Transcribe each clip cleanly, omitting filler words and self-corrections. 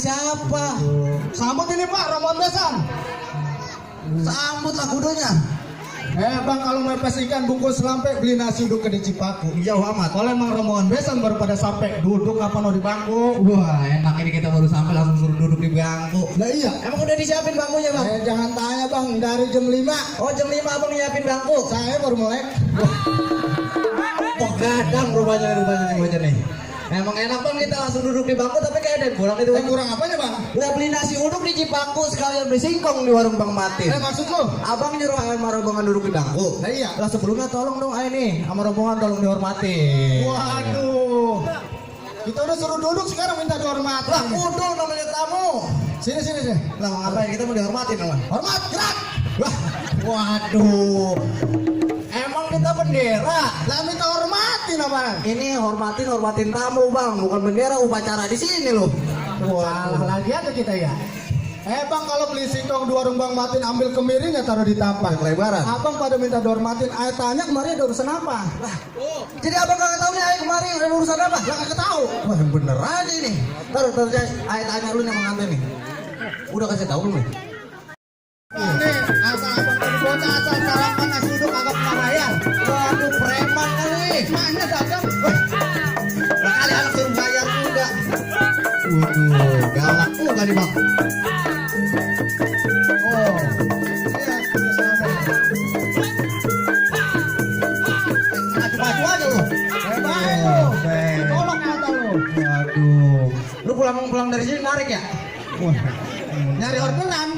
siapa? Sambut ini Pak, rombongan besan. Sambutlah kudunya. Bang, kalau mepes ikan bungkus lampe beli nasi uduk ke di Cipaku. Jauh amat. Kalau emang rombongan besan baru pada sampai duduk apa no di bangku. Wah, enak ini kita baru sampai langsung suruh duduk di bangku. Nah iya. Emang udah disiapin bangkunya, Bang? Jangan tanya Bang, dari jam 5. Oh, jam 5 Abang nyiapin bangku. Saya baru melek. Oh, gadang rupanya nih. Emang enak Bang kita langsung duduk di bangku, tapi kayak ada yang kurang itu Bang. Kurang apanya Bang? Udah beli nasi uduk di Cipaku sekalian beli singkong di warung Bang Matin. Maksud lo? Abang nyuruh sama rombongan duduk di bangku. Nah iya. Lah sebelumnya tolong dong nih sama rombongan tolong dihormati. Waduh. Kita udah suruh duduk sekarang minta dihormati. Lah udah namanya tamu. Sini. Lah mau ngapain kita mau dihormatin namanya? Hormat, gerak. Wah, waduh. Emang kita bendera. Lah minta hormatin apa? Ini hormatin tamu Bang, bukan bendera upacara di sini loh. Salah lagi ada kita ya. Bang, kalau beli singkong di warung Bang Matin ambil kemiringnya taruh di tampang. Lebaran. Abang pada minta dihormatin. Ayah tanya kemarin ada urusan apa? Lah, jadi abang kagak tahu nih ayah kemarin ada urusan apa? Lah kagak tahu. Wah bener aja ini. Taruh ayah tanya lu nih mengantin nih. Udah kasih tahu lu nih. Nih, asal abang tadi bocah asal sarapan nasi uduk kagak pernah bayar. Waduh preman kali. Mana dagang? Lah kali anak suruh bayar juga. Waduh, galak juga nih Bang. Oh. Iya, Maju aja lu. baik lu. Tolong mata lu. Waduh. Lu pulang dari sini narik ya? Nyari orderan.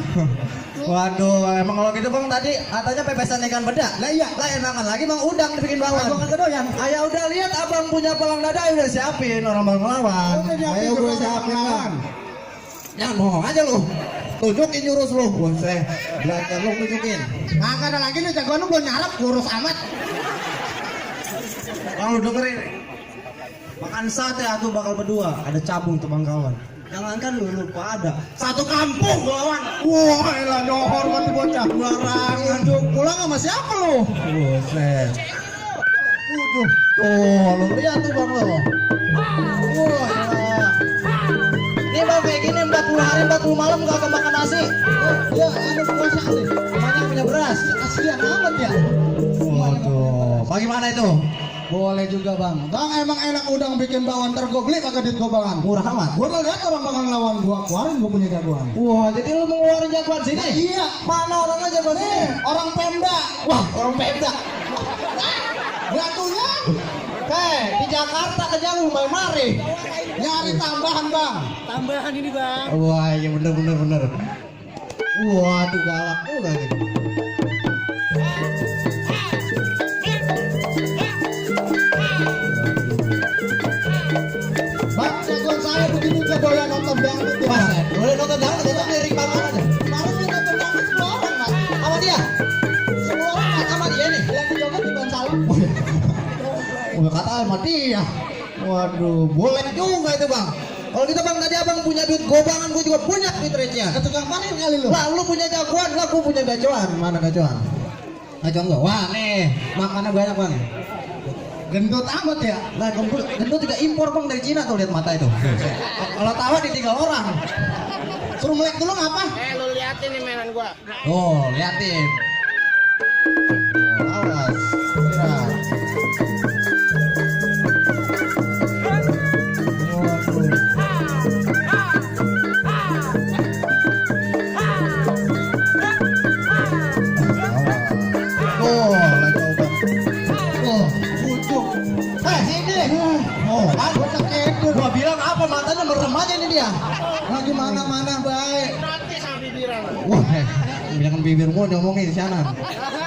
Waduh, emang kalau gitu Bang tadi katanya pepesan ikan bedak. Lah iya. Lah enakan lagi Bang udang dibikin bawang. Abang kagak doyan. Ayah udah lihat abang punya pelang dada udah siapin orang bang lawan. Ayo gue siapin Bang. Jangan bohong aja lu. Tunjukin jurus lu. Buset. Belajar lu tunjukin. Kagak ada lagi nih jagoan lu gua nyarap kurus amat. Kalau dengerin. Makan sate aku bakal berdua. Ada cabung tuh bang kawan. Jangankan lu lupa ada satu kampung lawan. Wah, elah hormat di bocah. Barangan. Pulang sama siapa lu? Buset. Tuh, lu lihat tuh bang lo. Wah, ya. Ini bang kayak gini 40 hari 40 malam gak makan nasi. Ya, ada puasa nih. Banyak punya beras. Kasihan amat ya. Waduh, bagaimana itu? Boleh juga bang. Bang emang enak udang bikin bawang ntar gua beli pakai duit gua bangan. Murah amat. Gua udah lihat orang bakal lawan gua keluarin gua punya jagoan. Wah, jadi lu mau ngeluarin jagoan sini? Iya. Mana orangnya jagoan sini? Orang Pemda. Wah, orang Pemda. Jatuhnya Di Jakarta aja lu main mari. nyari tambahan bang. Tambahan ini bang. Wah, iya bener. Waduh, galak juga gitu. Bang jagoan saya begitu jagoan nonton dangdut ya. Mas, boleh nonton dangdut itu lirik banget aja. Kemarin dia nonton dangdut semua orang mas. Sama dia? Semua orang mas. Sama dia nih? Yang di joget di Ban Salam. Udah kata sama dia. Waduh, boleh juga itu bang. Kalau gitu bang tadi abang punya duit gobangan, gue juga punya duit receh. Tukang panen kali lu. Lah lu punya jagoan, lah gue punya gacoan. Mana gacoan? Gacoan gua. Wah nih, makannya banyak bang. Gendut amat ya. Lah gendut juga impor bang dari Cina tuh lihat mata itu. Kalau tawa ditinggal orang. Suruh melek dulu ngapa? Lu liatin nih mainan gua. Oh liatin. Oh, awas. Istirahat. Oh, lagi obat. Oh, Bujuk. sini. Oh, gua bilang apa matanya merem aja nih dia. Lagi mana-mana baik. Nanti sama bibiran. Wah, jangan bibir gua ngomongin di sana.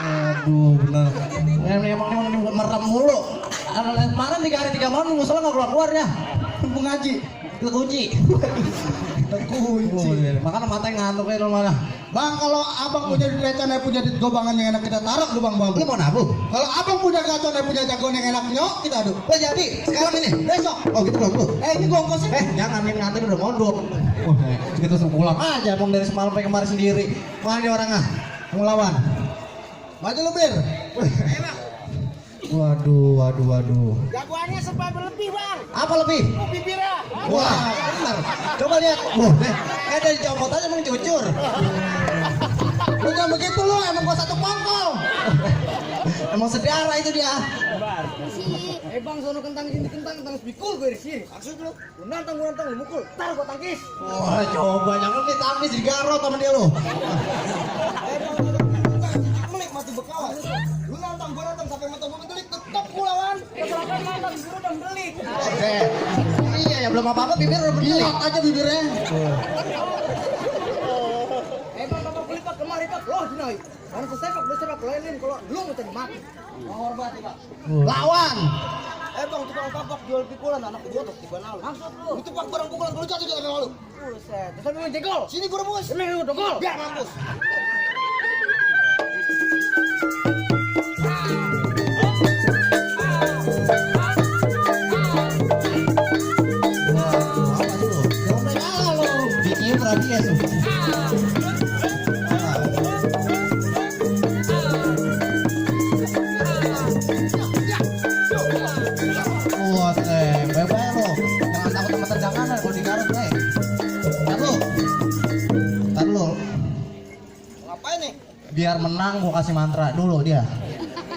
Aduh, bener. Emang merem mulu. Kemarin 3 hari 3 malam nggak salah nggak keluar ya. Mengaji. Kekunci. Kunci. Makanya matanya ngantuk kayak mana. Bang, kalau abang punya duit receh, punya duit gobangan yang enak kita taruh lu bang Lu bang. mau nabung? Kalau abang punya gacor, punya jagoan yang enak nyok, kita adu. Oh jadi sekarang ini Besok. oh gitu belum lu? Ini gua ongkosin. Jangan yang nanti udah mondok. Kita suruh pulang aja bang dari semalam sampai kemarin sendiri. Mana dia orang ah? Mau lawan? Maju lu bir. Waduh. Jagoannya serba berlebih bang. Apa lebih? Oh bibirnya. Wah, benar. Coba lihat. Kayak dari copot aja emang cucur. Lu jangan begitu lu, emang gua satu pongkol. Emang sedara itu dia. Bang sono kentang spikul gue di sini. Maksud lu nantang lu mukul. Tar gua tangkis. Wah, coba jangan ditangis di garot sama dia lu. Melik mati bekawan. Lu nantang sampai mata gua ngedelik tetap gua lawan. Kecelakaan nantang bibir udah belik. Oke. Iya ya belum apa-apa bibir udah berdelik. Gilot aja bibirnya. Bang kamu kelipat kemari pak. Loh jinai. Kan sesepak lainin kalau belum mau mati. Menghormati pak. Lawan. Bang tukang tapak jual pikulan anak gua tuh tiba nalu. Maksud lu? Itu pak barang pukulan lu jatuh jangan lalu. Buset. Terus memang jegol. Sini gua rebus. Emang lu dogol. Biar mampus. Bikin rabies tuh. Wah, bebek lo. Jangan takut sama tendangan kalau di garut, Tar lu. Ngapain nih? Biar menang gua kasih mantra dulu dia.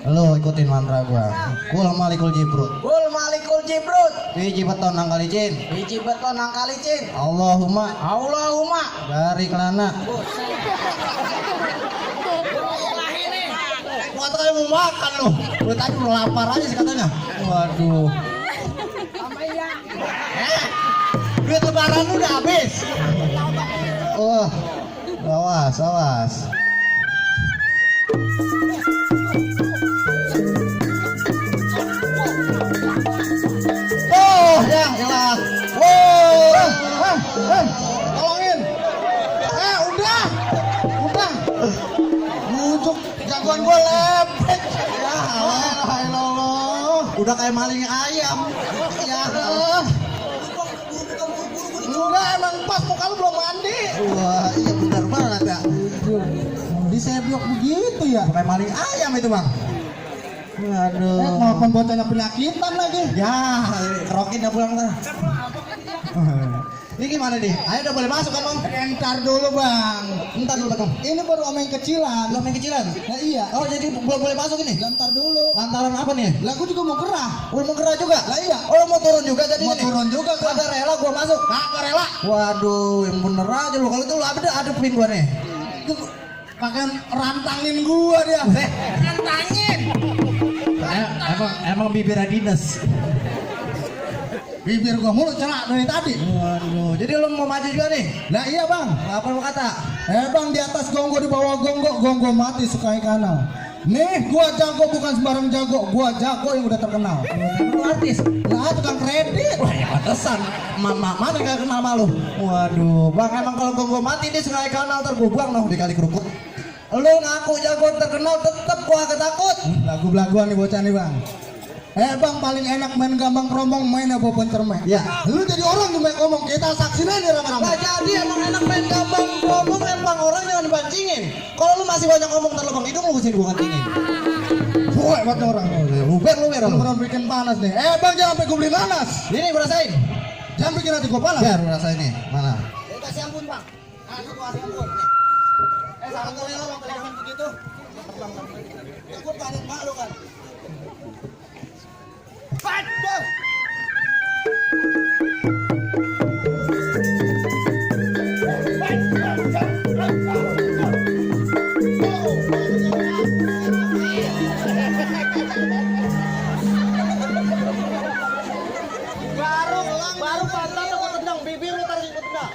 Lo ikutin mantra gua. Kul malikul jibrut. Kul malikul jibrut. Biji beton nangkal licin. Biji beton nangkal licin. Allahumma dari kelana. Gua tadi mau makan lo. Gua tadi udah lapar aja sih katanya. Waduh. Sama iya. Duit lebaran udah habis. Wah. Awas. Oh, ya jelas. Tolongin. Udah. Bujuk jagoan gua lepek. Ya Allah. Udah kayak maling ayam. Ya Allah. Enggak, emang pas muka lu belum mandi. Wah, iya benar banget ya. Diseblok begitu ya. Kayak maling ayam itu, Bang. Aduh. Maupun bocahnya penyakitan lagi. Ya, kerokin dah pulang dah. Ini gimana nih? Ayo udah boleh masuk kan, Bang? Entar dulu bang. Entar dulu, Bang. Ini baru om yang kecilan. Lo main kecilan? Nah iya. Oh, jadi belum boleh masuk ini? Entar dulu. Lantaran apa nih? Lah gua juga mau gerah. Lu mau gerak juga? Lah iya. Oh, lu mau turun juga jadi Mau ini? turun juga gua. Kagak rela gua masuk. Kagak rela. Waduh, yang bener aja lu. Kalau itu lu adepin gua nih. Itu pakai rantangin gua dia. Nantangin. Emang bibir dinas. Bibir gua mulu celak dari tadi. Waduh, jadi lu mau maju juga nih? Lah iya bang. Apa lu kata? Bang di atas gonggo di bawah gonggo mati sukai kanal. Nih gua jago bukan sembarang jago, gua jago yang udah terkenal. Lu artis? Lah tukang kredit. Wah, ya pantesan. Mana gak kenal malu? Waduh, Bang emang kalau gua mati dia sungai kanal ntar gua buang noh di kali kerukut. Lu ngaku jago terkenal tetep gua agak takut. Lagu-laguan nih bocah nih bang. Bang paling enak main gambang kromong main apa pencermek. Ya. Lu jadi orang tuh main ngomong kita saksiin aja rame-rame. Nah jadi emang enak main gambang ngomong emang orang jangan dipancingin. Kalau lu masih banyak ngomong ntar lubang hidung lu mesti gua kancingin. Woi buat orang. Luber lu Beneran bikin panas nih. Bang jangan sampai gua beli nanas. Ini gua rasain. Jangan bikin hati gua panas. Biar gua rasain nih. Mana? Kasih ampun bang. Aku kasih ampun. Saran kalian lo kalau begitu. Aku panik malu kan. Padah. Baru pantat aku tendang bibir lu tarik ikut tendang.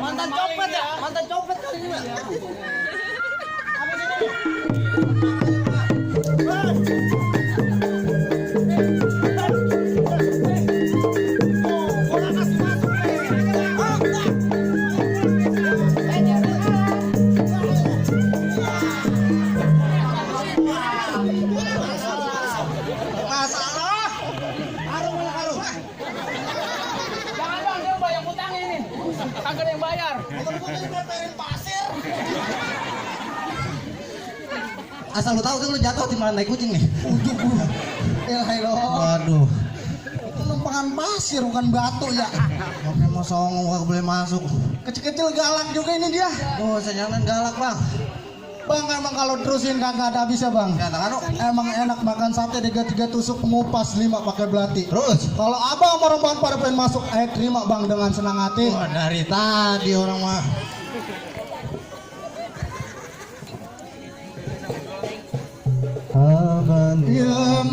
Mantan copet ya? Mantan copet kali ini. Apa sih ini? Masalah. Karung mana karung? Jangan dong, dia bayar utang ini. Kagak ada yang bayar. Asal lu tahu tuh lu jatuh di mana naik kucing nih. Ujung gua. Hello. Waduh. Itu lempangan pasir bukan batu ya. Oke mau songong gak boleh masuk. Kecil-kecil galak juga ini dia. Oh, jangan galak bang. Bang emang kalau terusin kagak ada habisnya bang. Katakan Emang enak makan sate 3 tusuk ngupas 5 pakai belati. terus. Kalau abang sama rombongan pada pengen masuk, terima bang dengan senang hati. Wah, dari tadi orang mah. Ya